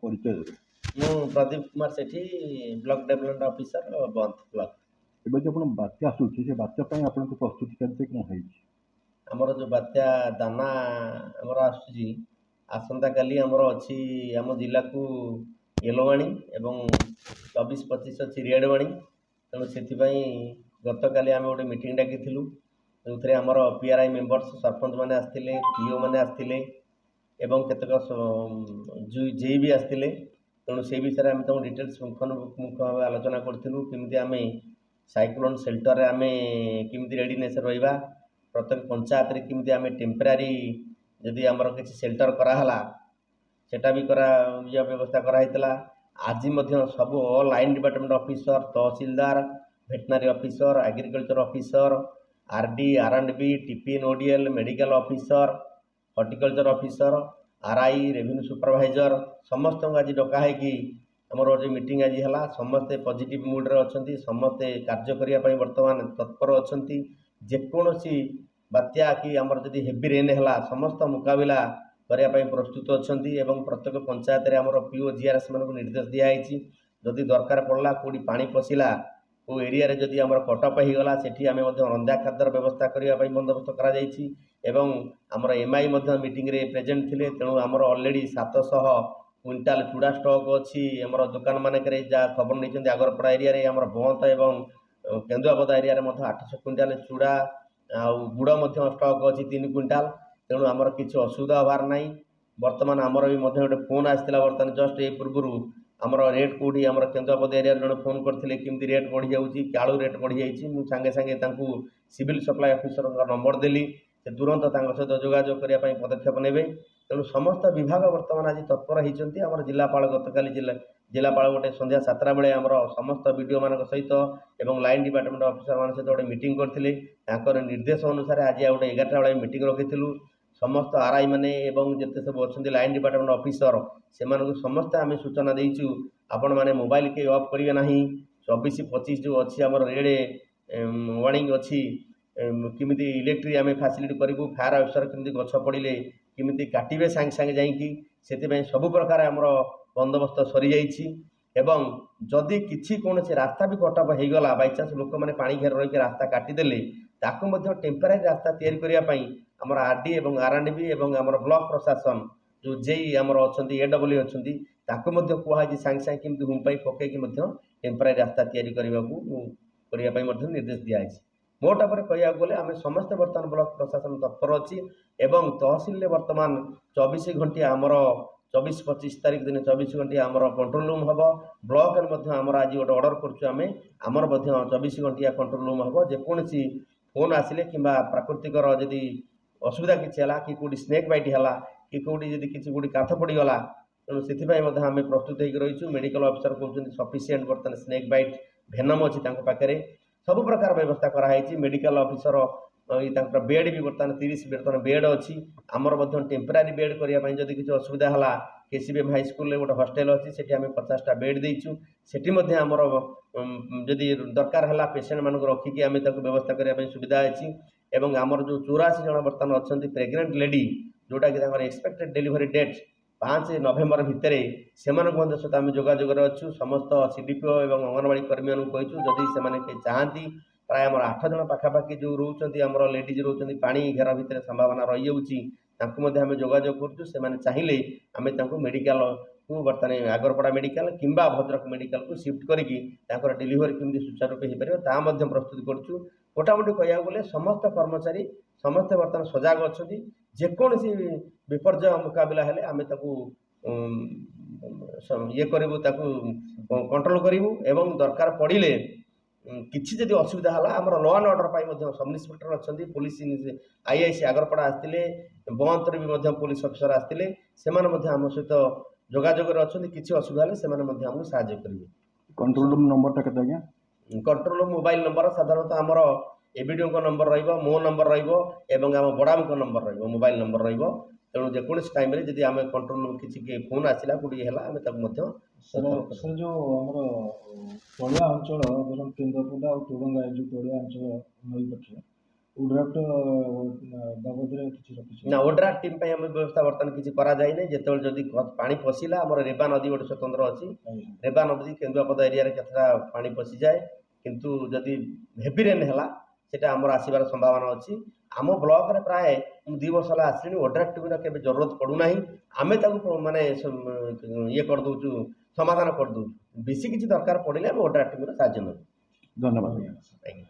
ପରିଚୟ ଦେବେ। ମୁଁ Pradeep Kumar Sethi, block development officer, Bant block. ଏବେ ଯେଉଁ ଆପଣ ବାତ୍ୟା ଆସୁଛି, ସେ ବାତ୍ୟା ପାଇଁ ଆପଣଙ୍କ ପ୍ରସ୍ତୁତି କେମିତି କ'ଣ ହେଇଛି? ଆମର ଯେଉଁ ବାତ୍ୟା ଦାନା ଆମର ଆସୁଛି ଆସନ୍ତାକାଲି, ଆମର ଅଛି ଆମ ଜିଲ୍ଲାକୁ ୟେଲୋ ୱାର୍ଣ୍ଣିଂ ଏବଂ 24 25 ଅଛି ରେଡ଼୍ ୱାର୍ଣ୍ଣିଂ। ତେଣୁ ସେଥିପାଇଁ ଗତକାଲି ଆମେ ଗୋଟେ ମିଟିଂ ଡାକିଥିଲୁ, ଯେଉଁଥିରେ ଆମର PRI members, sarpanch ମାନେ ଆସିଥିଲେ, PO ମାନେ ଆସିଥିଲେ ଏବଂ କେତେକ ଜେଇ ବି ଆସିଥିଲେ। ତେଣୁ ସେଇ ବିଷୟରେ ଆମେ ତାଙ୍କୁ ଡିଟେଲ୍ସ ପୁଙ୍ଖାନୁପୁଙ୍ଖ ଭାବେ ଆଲୋଚନା କରିଥିଲୁ, କେମିତି ଆମେ ସାଇକ୍ଲୋନ୍ ସେଲ୍ଟରରେ ଆମେ କେମିତି ରେଡ଼ିନେସ୍ ରହିବା, ପ୍ରତ୍ୟେକ ପଞ୍ଚାୟତରେ କେମିତି ଆମେ ଟେମ୍ପରାରୀ ଯଦି ଆମର କିଛି ସେଲ୍ଟର କରାହେଲା, ସେଟା ବି କରାଯିବା ବ୍ୟବସ୍ଥା କରାହେଇଥିଲା। ଆଜି ମଧ୍ୟ ସବୁ all line department officer, tahsildar, veterinary officer, agriculture officer, RD, R and B, TPNODL, medical officer, horticulture officer, RI, revenue supervisor ସମସ୍ତଙ୍କୁ ଆଜି ଡକା ହେଇକି ଆମର ଗୋଟେ ମିଟିଂ ଆଜି ହେଲା। ସମସ୍ତେ ପଜିଟିଭ୍ ମୁଡ଼୍ରେ ଅଛନ୍ତି, ସମସ୍ତେ କାର୍ଯ୍ୟ କରିବା ପାଇଁ ବର୍ତ୍ତମାନ ତତ୍ପର ଅଛନ୍ତି। ଯେକୌଣସି ବାତ୍ୟା କି ଆମର ଯଦି ହେଭି ରେନ୍ ହେଲା, ସମସ୍ତ ମୁକାବିଲା କରିବା ପାଇଁ ପ୍ରସ୍ତୁତ ଅଛନ୍ତି। ଏବଂ ପ୍ରତ୍ୟେକ ପଞ୍ଚାୟତରେ ଆମର PO, GRS ମାନଙ୍କୁ ନିର୍ଦ୍ଦେଶ ଦିଆହେଇଛି, ଯଦି ଦରକାର ପଡ଼ିଲା, କେଉଁଠି ପାଣି ପଶିଲା, କେଉଁ ଏରିଆରେ ଯଦି ଆମର କଟଅଫ୍ ହେଇଗଲା, ସେଠି ଆମେ ମଧ୍ୟ ରନ୍ଧା ଖାଦ୍ୟର ବ୍ୟବସ୍ଥା କରିବା ପାଇଁ ବନ୍ଦୋବସ୍ତ କରାଯାଇଛି। ଏବଂ ଆମର MI ମଧ୍ୟ ମିଟିଂରେ ପ୍ରେଜେଣ୍ଟ ଥିଲେ। ତେଣୁ ଆମର ଅଲରେଡ଼ି 700 କୁଇଣ୍ଟାଲ ଚୁଡ଼ା ଷ୍ଟକ୍ ଅଛି ଆମର ଦୋକାନ ମାନଙ୍କରେ, ଯାହା ଖବର ନେଇଛନ୍ତି। ଆଗରପଡ଼ା ଏରିଆରେ, ଆମର ବନ୍ତ ଏବଂ କେନ୍ଦୁଆପଦା ଏରିଆରେ ମଧ୍ୟ 800 କୁଇଣ୍ଟାଲ ଚୁଡ଼ା ଆଉ ଗୁଡ଼ ମଧ୍ୟ ଷ୍ଟକ୍ ଅଛି 3 କୁଇଣ୍ଟାଲ। ତେଣୁ ଆମର କିଛି ଅସୁବିଧା ହେବାର ନାହିଁ। ବର୍ତ୍ତମାନ ଆମର ବି ମଧ୍ୟ ଗୋଟେ ଫୋନ୍ ଆସିଥିଲା ବର୍ତ୍ତମାନ ଜଷ୍ଟ ଏଇ ପୂର୍ବରୁ, ଆମର ରେଟ୍ କେଉଁଠି, ଆମର କେନ୍ଦୁଆପଦା ଏରିଆରେ ଜଣେ ଫୋନ୍ କରିଥିଲେ, କେମିତି ରେଟ୍ ବଢ଼ିଯାଉଛି, ଆଳୁ ରେଟ୍ ବଢ଼ିଯାଇଛି। ମୁଁ ସାଙ୍ଗେ ସାଙ୍ଗେ ତାଙ୍କୁ ସିଭିଲ୍ ସପ୍ଲାଏ ଅଫିସରଙ୍କ ନମ୍ବର ଦେଲି, ସେ ତୁରନ୍ତ ତାଙ୍କ ସହିତ ଯୋଗାଯୋଗ କରିବା ପାଇଁ ପଦକ୍ଷେପ ନେବେ। ତେଣୁ ସମସ୍ତ ବିଭାଗ ବର୍ତ୍ତମାନ ଆଜି ତତ୍ପର ହେଇଛନ୍ତି। ଆମର ଜିଲ୍ଲାପାଳ ଗତକାଲି ଜିଲ୍ଲାପାଳ ଗୋଟେ ସନ୍ଧ୍ୟା 7ଟା ବେଳେ ଆମର ସମସ୍ତ BDO ମାନଙ୍କ ସହିତ ଏବଂ ଲାଇନ୍ ଡିପାର୍ଟମେଣ୍ଟ ଅଫିସରମାନଙ୍କ ସହିତ ଗୋଟେ ମିଟିଂ କରିଥିଲେ। ତାଙ୍କର ନିର୍ଦ୍ଦେଶ ଅନୁସାରେ ଆଜି ଆଉ ଗୋଟେ 11ଟା ବେଳେ ମିଟିଂ ରଖିଥିଲୁ। ସମସ୍ତ RI ମାନେ ଏବଂ ଯେତେ ସବୁ ଅଛନ୍ତି ଲାଇନ୍ ଡିପାର୍ଟମେଣ୍ଟ ଅଫିସର, ସେମାନଙ୍କୁ ସମସ୍ତେ ଆମେ ସୂଚନା ଦେଇଛୁ, ଆପଣମାନେ ମୋବାଇଲ କେହି ଅଫ୍ କରିବେ ନାହିଁ। 24 25 ଯେଉଁ ଅଛି ଆମର ରେଡ଼୍ ୱାର୍ଣ୍ଣିଂ ଅଛି, କେମିତି ଇଲେକ୍ଟ୍ରିକ୍ ଆମେ ଫାସିଲିଟି କରିବୁ, ଫାୟାର ଅଫିସର କେମିତି ଗଛ ପଡ଼ିଲେ କେମିତି କାଟିବେ ସାଙ୍ଗେ ସାଙ୍ଗେ ଯାଇକି, ସେଥିପାଇଁ ସବୁ ପ୍ରକାର ଆମର ବନ୍ଦୋବସ୍ତ ସରିଯାଇଛି। ଏବଂ ଯଦି କିଛି କୌଣସି ରାସ୍ତା ବି କଟଅଫ୍ ହେଇଗଲା, ବାଇଚାନ୍ସ ଲୋକମାନେ ପାଣି ଘେର ରହିକି ରାସ୍ତା କାଟିଦେଲେ, ତାକୁ ମଧ୍ୟ ଟେମ୍ପରାରୀ ରାସ୍ତା ତିଆରି କରିବା ପାଇଁ ଆମର RD ଏବଂ R&B ଏବଂ ଆମର ବ୍ଲକ ପ୍ରଶାସନ ଯେଉଁ ଜେଇ ଆମର ଅଛନ୍ତି, AW ଅଛନ୍ତି, ତାକୁ ମଧ୍ୟ କୁହାଯାଇଛି ସାଙ୍ଗେ ସାଙ୍ଗେ କେମିତି ହୁମ୍ ପାଇପ୍ ପକାଇକି ମଧ୍ୟ ଟେମ୍ପରାରୀ ରାସ୍ତା ତିଆରି କରିବା ପାଇଁ ମଧ୍ୟ ନିର୍ଦ୍ଦେଶ ଦିଆଯାଇଛି। ମୋଟ ଉପରେ କହିବାକୁ ଗଲେ ଆମେ ସମସ୍ତେ ବର୍ତ୍ତମାନ ବ୍ଲକ ପ୍ରଶାସନ ତତ୍ପର ଅଛି ଏବଂ ତହସିଲରେ ବର୍ତ୍ତମାନ 24 ଘଣ୍ଟିଆ ଆମର 24 25 ତାରିଖ ଦିନ 24 ଘଣ୍ଟିଆ ଆମର କଣ୍ଟ୍ରୋଲ ରୁମ୍ ହେବ। ବ୍ଲକରେ ମଧ୍ୟ ଆମର ଆଜି ଗୋଟେ ଅର୍ଡ଼ର କରୁଛୁ ଆମେ, ଆମର ମଧ୍ୟ 24 ଘଣ୍ଟିଆ କଣ୍ଟ୍ରୋଲ ରୁମ୍ ହେବ। ଯେକୌଣସି ଫୋନ୍ ଆସିଲେ କିମ୍ବା ପ୍ରାକୃତିକର ଯଦି ଅସୁବିଧା କିଛି ହେଲା କି କେଉଁଠି ସ୍ନେକ୍ ବାଇଟ୍ ହେଲା କି କେଉଁଠି ଯଦି କିଛି କେଉଁଠି କାନ୍ଥ ପଡ଼ିଗଲା, ତେଣୁ ସେଥିପାଇଁ ମଧ୍ୟ ଆମେ ପ୍ରସ୍ତୁତ ହେଇକି ରହିଛୁ। ମେଡ଼ିକାଲ ଅଫିସର କହୁଛନ୍ତି ସଫିସିଏଣ୍ଟ ବର୍ତ୍ତମାନ ସ୍ନେକ୍ ବାଇଟ୍ ଭେନମ୍ ଅଛି ତାଙ୍କ ପାଖରେ, ସବୁ ପ୍ରକାର ବ୍ୟବସ୍ଥା କରାହେଇଛି। ମେଡ଼ିକାଲ ଅଫିସର ତାଙ୍କର ବେଡ଼୍ ବି ବର୍ତ୍ତମାନ 30 ବର୍ତ୍ତମାନ ବେଡ଼୍ ଅଛି। ଆମର ମଧ୍ୟ ଟେମ୍ପରାରୀ ବେଡ଼୍ କରିବା ପାଇଁ ଯଦି କିଛି ଅସୁବିଧା ହେଲା, KCBM ହାଇସ୍କୁଲରେ ଗୋଟେ ହଷ୍ଟେଲ ଅଛି, ସେଠି ଆମେ 50ଟା ବେଡ଼୍ ଦେଇଛୁ। ସେଠି ମଧ୍ୟ ଆମର ଯଦି ଦରକାର ହେଲା, ପେସେଣ୍ଟମାନଙ୍କୁ ରଖିକି ଆମେ ତାକୁ ବ୍ୟବସ୍ଥା କରିବା ପାଇଁ ସୁବିଧା ଅଛି। ଏବଂ ଆମର ଯେଉଁ 84 ଜଣ ବର୍ତ୍ତମାନ ଅଛନ୍ତି ପ୍ରେଗନେଣ୍ଟ ଲେଡ଼ି, ଯେଉଁଟାକି ତାଙ୍କର ଏକ୍ସପେକ୍ଟେଡ଼ ଡେଲିଭରି ଡେଟ୍ 5 ନଭେମ୍ବର ଭିତରେ, ସେମାନଙ୍କୁ ମଧ୍ୟ ସହିତ ଆମେ ଯୋଗାଯୋଗରେ ଅଛୁ। ସମସ୍ତ CDPO ଏବଂ ଅଙ୍ଗନବାଡ଼ି କର୍ମୀମାନଙ୍କୁ କହିଛୁ, ଯଦି ସେମାନେ କେହି ଚାହାନ୍ତି, ପ୍ରାୟ ଆମର 8 ଜଣ ପାଖାପାଖି ଯେଉଁ ରହୁଛନ୍ତି, ଆମର ଲେଡ଼ିଜ୍ ରହୁଛନ୍ତି, ପାଣି ଘେର ଭିତରେ ସମ୍ଭାବନା ରହିଯାଉଛି, ତାଙ୍କୁ ମଧ୍ୟ ଆମେ ଯୋଗାଯୋଗ କରୁଛୁ। ସେମାନେ ଚାହିଁଲେ ଆମେ ତାଙ୍କୁ ମେଡ଼ିକାଲକୁ ବର୍ତ୍ତମାନ ଆଗରପଡ଼ା ମେଡ଼ିକାଲ କିମ୍ବା ଭଦ୍ରକ ମେଡ଼ିକାଲକୁ ସିଫ୍ଟ କରିକି ତାଙ୍କର ଡେଲିଭରି କେମିତି ସୁଚାରୁ ରୂପେ ହେଇପାରିବ, ତାହା ମଧ୍ୟ ପ୍ରସ୍ତୁତ କରୁଛୁ। ମୋଟାମୋଟି କହିବାକୁ ଗଲେ ସମସ୍ତ କର୍ମଚାରୀ ସମସ୍ତେ ବର୍ତ୍ତମାନ ସଜାଗ ଅଛନ୍ତି। ଯେକୌଣସି ବିପର୍ଯ୍ୟୟ ମୁକାବିଲା ହେଲେ ଆମେ ତାକୁ ଇଏ କରିବୁ, ତାକୁ କଣ୍ଟ୍ରୋଲ କରିବୁ। ଏବଂ ଦରକାର ପଡ଼ିଲେ, କିଛି ଯଦି ଅସୁବିଧା ହେଲା, ଆମର ଲ ଆଣ୍ଡ ଅର୍ଡ଼ର ପାଇଁ ମଧ୍ୟ ସବ୍ ଇନ୍ସପେକ୍ଟର ଅଛନ୍ତି, ପୋଲିସ IIC Agarpada ଆସିଥିଲେ, ବନ୍ତରେ ବି ମଧ୍ୟ ପୋଲିସ ଅଫିସର ଆସିଥିଲେ, ସେମାନେ ମଧ୍ୟ ଆମ ସହିତ ଯୋଗାଯୋଗରେ ଅଛନ୍ତି। କିଛି ଅସୁବିଧା ହେଲେ ସେମାନେ ମଧ୍ୟ ଆମକୁ ସାହାଯ୍ୟ କରିବେ। କଣ୍ଟ୍ରୋଲ ରୁମ୍ ନମ୍ବରଟା କେତେ ଆଜ୍ଞା? କଣ୍ଟ୍ରୋଲ ରୁମ୍ ମୋବାଇଲ ନମ୍ବର ସାଧାରଣତଃ ଆମର ABDOଙ୍କ ନମ୍ବର ରହିବ, ମୋ ନମ୍ବର ରହିବ ଏବଂ ଆମ ବଡ଼ାବାବୁଙ୍କ ନମ୍ବର ରହିବ, ମୋବାଇଲ ନମ୍ବର ରହିବ। ତେଣୁ ଯେକୌଣସି ଟାଇମ୍ରେ ଯଦି ଆମେ କଣ୍ଟ୍ରୋଲ ରୁମ୍ କିଛି ଫୋନ୍ ଆସିଲା, କେଉଁଠି ହେଲା, ଆମେ ତାକୁ ମଧ୍ୟ ସାର୍, ଯେଉଁ ଆମର ତଳିଆ ଅଞ୍ଚଳ, ଧରନ୍ତୁ କେନ୍ଦ୍ରାପଡ଼ା ଆଉ ତୋଡ଼ଙ୍ଗା, ଏ ଯେଉଁ ତଳିଆ ଅଞ୍ଚଳ ନଈ ପାଖରେ, ଓଡ୍ରାଫ୍ଟ ବାବଦରେ କିଛି ରଖିଛନ୍ତି? ନା, ଓଡ୍ରାଫ୍ଟ ଟିମ୍ ପାଇଁ ଆମେ ବ୍ୟବସ୍ଥା ବର୍ତ୍ତମାନ କିଛି କରାଯାଇନାହିଁ। ଯେତେବେଳେ ଯଦି ପାଣି ପଶିଲା, ଆମର ରେବା ନଦୀ ଗୋଟେ ସ୍ୱତନ୍ତ୍ର ଅଛି। ରେବା ନଦୀ କେନ୍ଦୁଆପଦା ଏରିଆରେ କେତେଟା ପାଣି ପଶିଯାଏ। କିନ୍ତୁ ଯଦି ହେଭି ରେନ୍ ହେଲା, ସେଇଟା ଆମର ଆସିବାର ସମ୍ଭାବନା ଅଛି। ଆମ ବ୍ଲକରେ ପ୍ରାୟ ମୁଁ 2 ବର୍ଷ ହେଲା ଆସିଲିଣି, ଓଡ୍ରାଫ୍ଟ ଟିମ୍ର କେବେ ଜରୁରତ ପଡ଼ୁନାହିଁ। ଆମେ ତାକୁ ମାନେ ଇଏ କରିଦେଉଛୁ, ସମାଧାନ କରିଦେଉଛୁ। ବେଶୀ କିଛି ଦରକାର ପଡ଼ିଲେ ଆମେ ଓଡ୍ରାଫ୍ଟ ଟିମ୍ର ସାହାଯ୍ୟ ନେବୁ। ଧନ୍ୟବାଦ। ଆଜ୍ଞା।